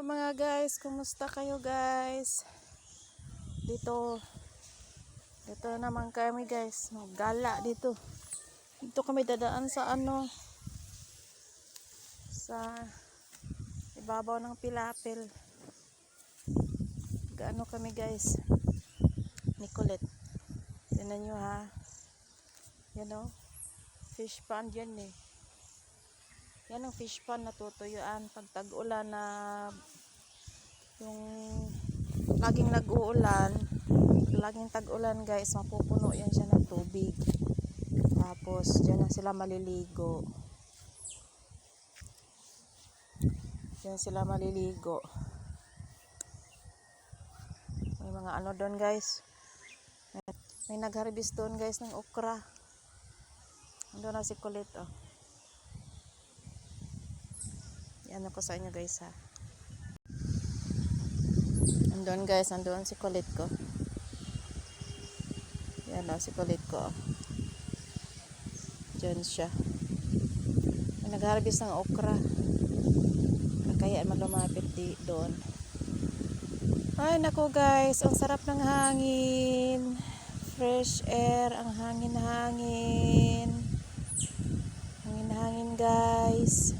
Hello mga guys, kumusta kayo guys? Dito naman kami guys, maggala dito. Dito kami dadaan sa sa ibabaw ng Pilapil. Gaano kami guys? Nicolette. Tingnan nyo ha. Yan o. Fish pond yan eh. Yan ang fish pond na tutuyuan pag tag-ulan na yung laging nag-uulan, laging tag-ulan guys, mapupuno yan siya ng tubig. Tapos dyan na sila maliligo. Dyan sila maliligo. May mga ano doon guys. May nag-harvest doon guys ng okra. Andun na si Colette oh. Yan ako sa inyo guys ha. Andun guys, andun si Colette ko. Yan o, si Colette ko. Diyan siya. Nag-harvest ng okra. Kaya lumapit doon. Ay nako guys, ang sarap ng hangin. Fresh air, ang hangin-hangin. Hangin-hangin guys.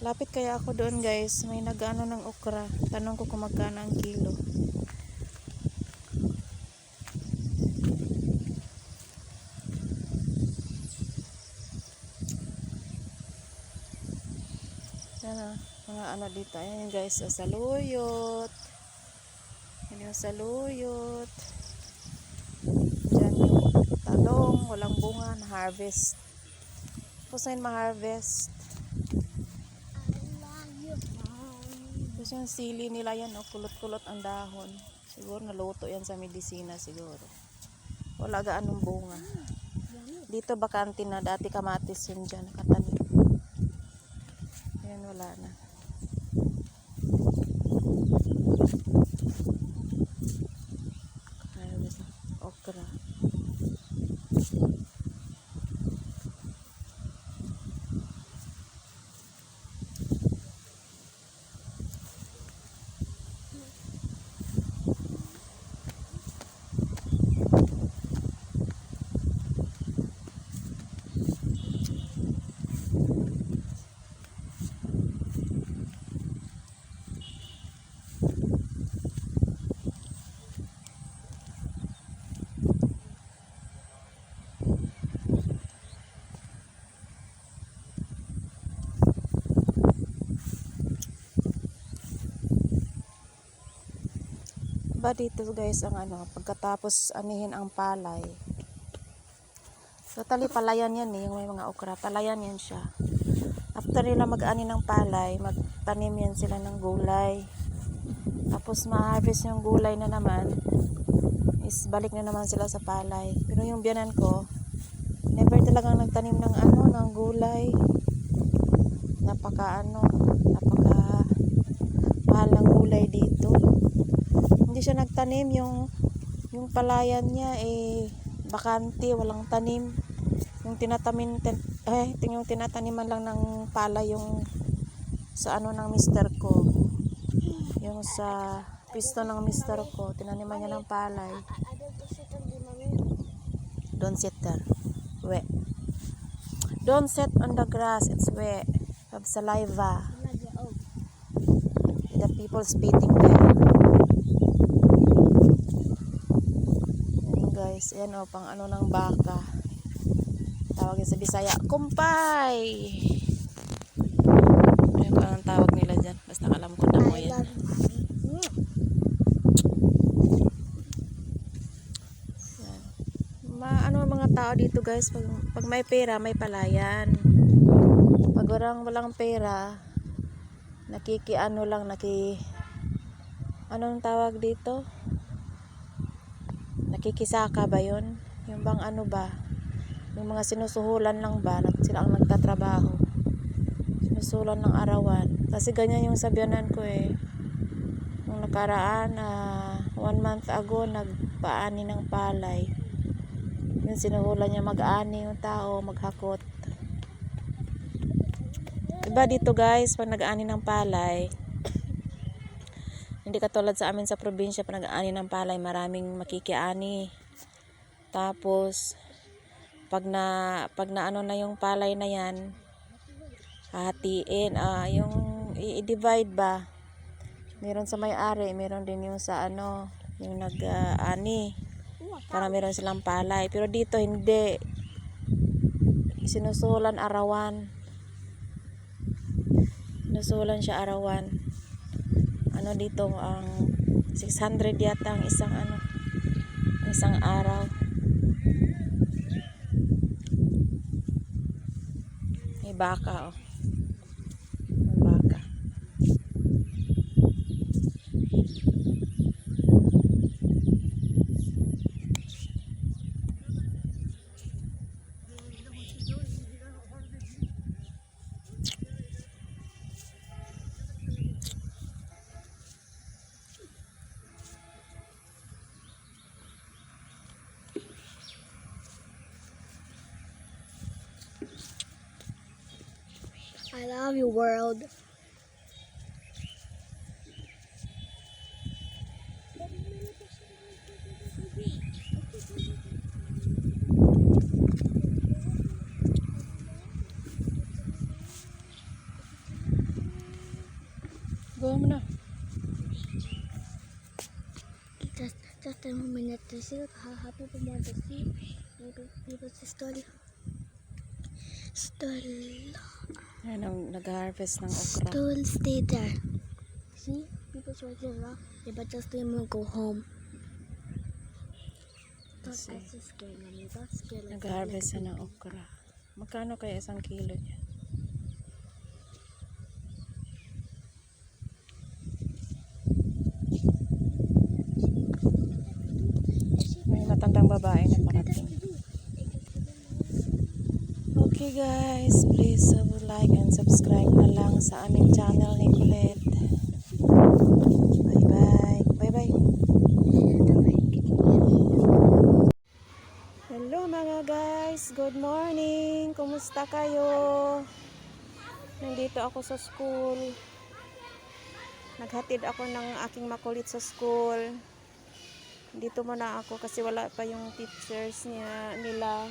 Lapit kaya ako doon guys, may nag-ano ng okra. Tanong ko kung magkano ang kilo. Yan mga ano dito. Ayan guys, saluyot. Yan yung saluyot. Diyan yung talong, walang bunga, na-harvest. Tapos na yun ma-harvest. Tapos yung sili nila yan, oh, kulot-kulot ang dahon. Siguro naluto yan sa medisina siguro. Wala gaanong bunga. Dito bakante na, dati kamatis yun dyan, katanim. Ayan, wala na. Ayan, okra. Dito guys ang pagkatapos anihin ang palay, totally palayan yan eh, yung may mga okra, palayan yan siya. After nila mag-ani ng palay, magtanim yan sila ng gulay, tapos ma-harvest yung gulay na naman is balik na naman sila sa palay. Pero yung biyanan ko never talagang nagtanim ng ng gulay. Napaka mahal ng gulay dito. Hindi siya nagtanim, yung palayan niya bakante, walang tanim. Yung tinataniman lang ng palay yung sa ng mister ko. Yung sa pisto ng mister ko, tinaniman niya ng palay. Don't sit there. Wet. Don't sit on the grass, it's wet. Have saliva. The people spitting there. Guys, ayan o, pang ng baka. Tawagin sa Bisaya, kumpay. Ayan pa ang tawag nila dyan. Basta alam ko na mo yan. Mga tao dito guys, pag may pera, may palayan. Pag walang pera, anong tawag dito? Nakikisaka ba yun? Yung bang yung mga sinusuhulan lang ba, sila ang nagtatrabaho, sinusulan ng arawan. Kasi ganyan yung sabianan ko nung nakaraan 1 month ago, nagpaani ng palay. Yung sinuhulan niya mag-ani yung tao, maghakot. Iba dito guys, pag nag-aani ng palay, hindi katulad sa amin sa probinsya, pag nag-aani ng palay, maraming makikiani. Tapos, pag na ano na yung palay na yan, hahatiin, yung i-divide ba. Meron sa may-ari, meron din yung sa ano, yung nag-aani. Para meron silang palay. Pero dito hindi. Sinusulan arawan. Sinusulan siya arawan. Ano dito ang 600 yata ang isang araw. May baka oh. May baka. I love you, world. Go mo na. Just a minute to see how happy we want to see. Maybe the story. Ayan ang nag-harvest ng okra. Still stay there. See, people's right there. They but just let me go home. That's so scary, mommy. That's scary. Nag-harvest na ng okra. Magkano kaya isang kilo niya? May matandang babae na parating. Okay guys, please like and subscribe na lang sa aming channel ni Colette. Bye bye. Bye bye. Hello mga guys, good morning. Kumusta kayo? Nandito ako sa school. Naghatid ako ng aking makulit sa school. Dito muna ako kasi wala pa yung teachers nila.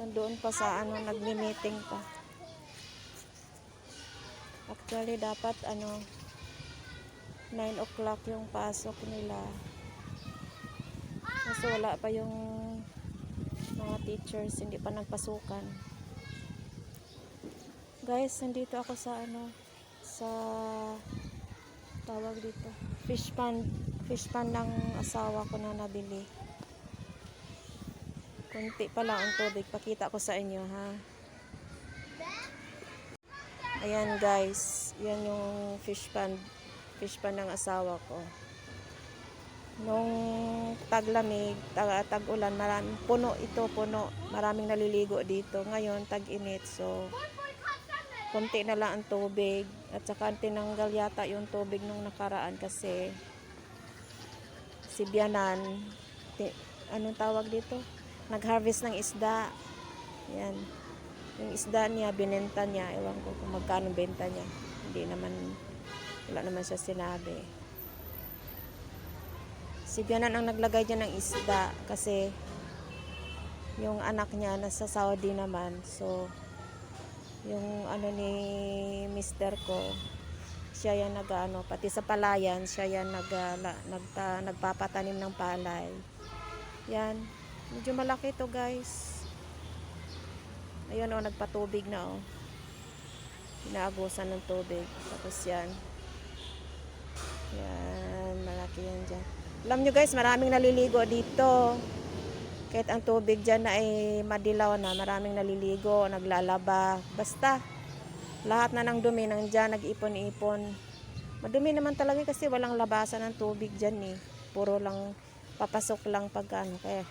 Nandoon pa sa nagmi-meeting pa. Actually dapat 9 o'clock yung pasok nila. Kasi wala pa yung mga teachers, hindi pa nagpasukan. Guys, nandito ako sa sa tawag dito, fish pond ng asawa ko na nabili. Kunti pa lang ang tubig, pakita ko sa inyo ha. Ayan guys, yan yung fish pond ng asawa ko. Nung taglamig, tag-ulan, puno, maraming naliligo dito. Ngayon tag-init, so kunti na lang ang tubig. At saka tinanggal yata yung tubig nung nakaraan kasi si Bianan, anong tawag dito? Nag-harvest ng isda. Yan. Yung isda niya, binenta niya. Ewan ko kung magkano benta niya. Wala naman siya sinabi. Si Bianan ang naglagay niya ng isda kasi yung anak niya nasa Saudi naman. So, yung ni mister ko, siya yan pati sa palayan, siya yan nagpapatanim ng palay. Yan. Medyo malaki to guys. Ayun nagpatubig na Inaagusan ng tubig. Tapos yan. Yan, malaki yan dyan. Alam nyo guys, maraming naliligo dito. Kahit ang tubig dyan na ay madilaw na, maraming naliligo, naglalaba. Basta, lahat na ng dumi nandyan, nag-ipon-ipon. Madumi naman talaga kasi walang labasan ng tubig dyan eh. Puro lang, papasok lang pag kaya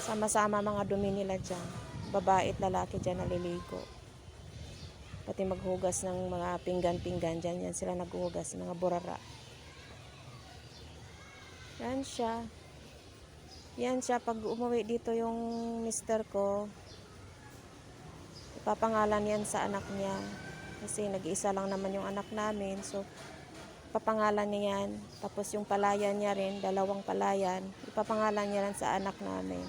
sama-sama mga dumi nila dyan. Babae at lalaki dyan naliligo. Pati maghugas ng mga pinggan-pinggan dyan. Yan sila naghugas, mga burara. Yan siya. Yan siya. Pag umuwi dito yung mister ko, Papangalan yan sa anak niya. Kasi nag-iisa lang naman yung anak namin. So, papangalan niya yan. Tapos yung palayan niya rin, 2 palayan, ipapangalan niya rin sa anak namin.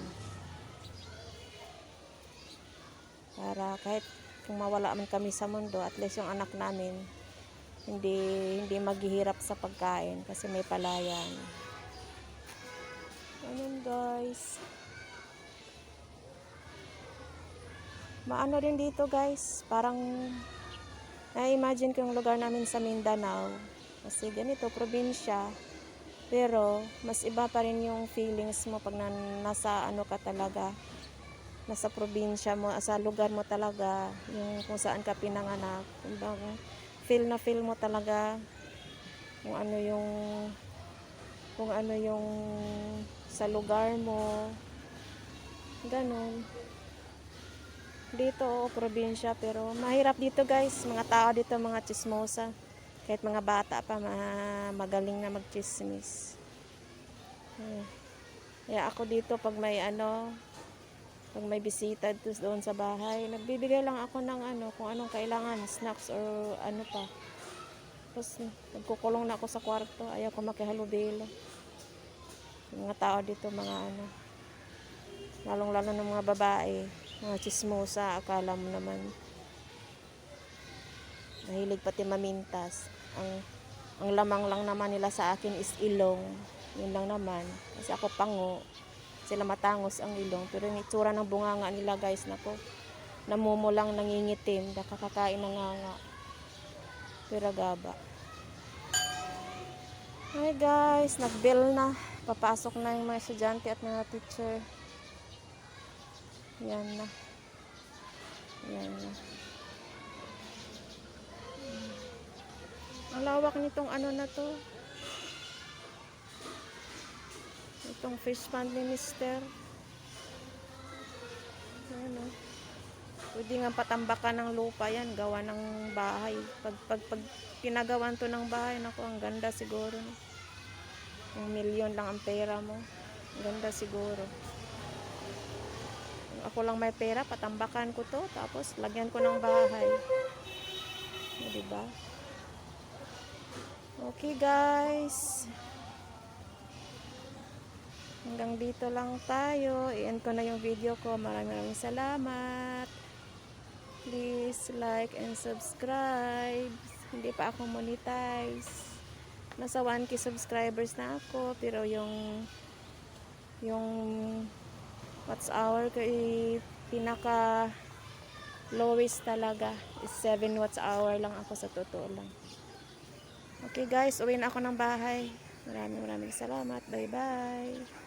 Para kahit kung mawala man kami sa mundo, at least yung anak namin hindi maghihirap sa pagkain kasi may palayan. Ganun guys. Maano rin dito guys, parang na-imagine ko yung lugar namin sa Mindanao. Kasi ganito, probinsya. Pero mas iba pa rin yung feelings mo pag nasa ano ka talaga, nasa probinsya mo, sa lugar mo talaga, yung kung saan ka pinanganak. Feel na feel mo talaga kung ano yung sa lugar mo. Ganun. Dito, probinsya, pero mahirap dito guys. Mga tao dito, mga chismosa. Kahit mga bata pa, magaling na magchismis. Kaya ako dito, pag may bisita doon sa bahay, nagbibigay lang ako ng kung anong kailangan, snacks or ano pa. Tapos, nagkukulong na ako sa kwarto. Ayaw ko makihalubilo. Mga tao dito, lalong-lalo ng mga babae, mga chismosa, akala mo naman mahilig pati mamintas. Ang lamang lang naman nila sa akin is ilong. Yun lang naman. Kasi ako pango, sila matangos ang ilong. Pero yung itsura ng bunganga nila guys, nako, namumulang nangingitim, nakakakain ng nganga. Pero gaba. Hi guys, nag-bell na. Papasok na yung mga estudyante at mga teacher. Yan na. Yan na. Ang lawak nitong na to. Itong fish pond ni Mister. Ayan o. Pwede nga patambakan ng lupa yan. Gawa ng bahay. Pag pinagawan to ng bahay, naku, ang ganda siguro. 1 milyon lang ang pera mo. Ang ganda siguro. Kung ako lang may pera, patambakan ko to. Tapos lagyan ko ng bahay. O, diba? Okay guys. Hanggang dito lang tayo. I-end ko na yung video ko. Maraming salamat. Please like and subscribe. Hindi pa ako monetize. Nasa 1K subscribers na ako. Pero yung watch hour ko pinaka lowest talaga is 7 watch hour lang ako, sa totoo lang. Okay guys, uwi na ako ng bahay. Maraming salamat. Bye bye.